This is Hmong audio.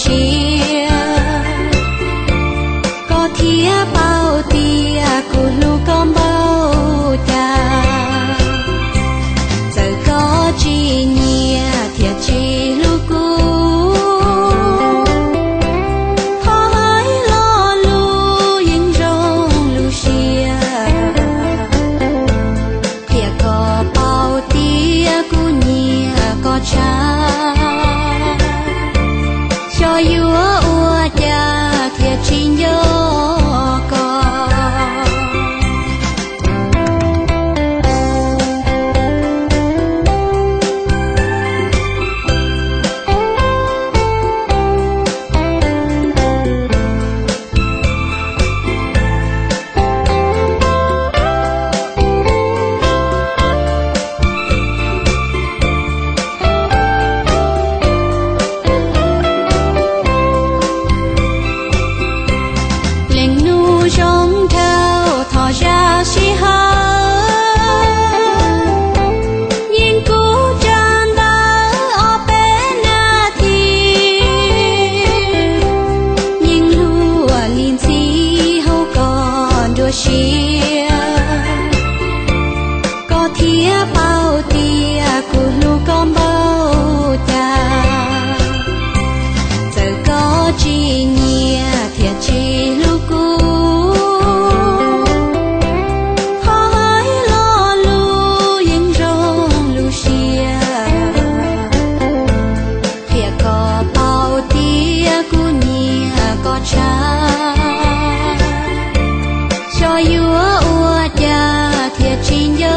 tiag, koj thiaj paub tias kuv hlub koj npaum cas. Txawm koj tsis nyiam thiab tsis hlub kuv, qhov hais lo lus yeej zoo lub siab, qhia koj paub tias kuv nyiam koj tshaj. Xyov yuav ua cas thiaj tsis nco koj. Leej nus zoo dhau thov zam sij hawm, yeej kuv tsa ntawv ob peb nas this, yeej luag li ntxhi hauv koj nruab siab. Koj thiaj paub tias kuv hlub koj npaum cas. Txawm koj tsis nyiam thiab tsis hlub kuv, qhov hais lo lus yeej zoo lub siab, qhia koj paub tias kuv nyiam koj tshaj. Xyov yuav ua cas thiaj tsis nco